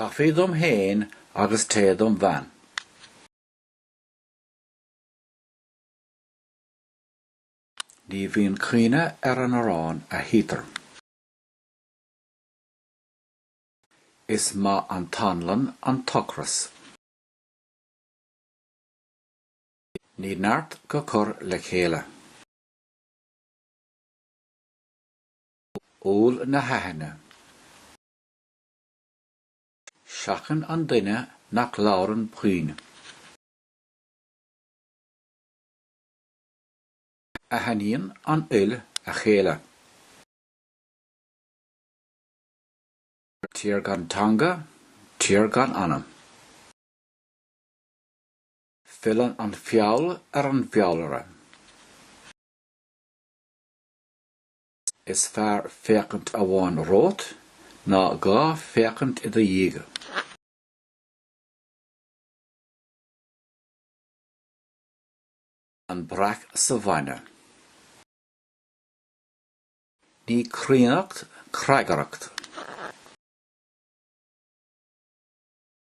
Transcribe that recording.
Caife dom féin agus tae dom bhean. Ní bhíonn caoineadh ar an arán a shuitear. Is maith an t-anlann an t-ocras. Ní neart go cur le chéile. Úll na haithne. Seachain an duine nach labhrann puinn. Aithníonn an fhuil a chéile. Tír gan teanga, tír gan anam. Filleann an feall ar an bhfeallaire. Is fearr féachaint amháin romhat ná 2 féachaint i do dhiaidh. An breac sa bhainne. Ní críonnacht creagaireacht.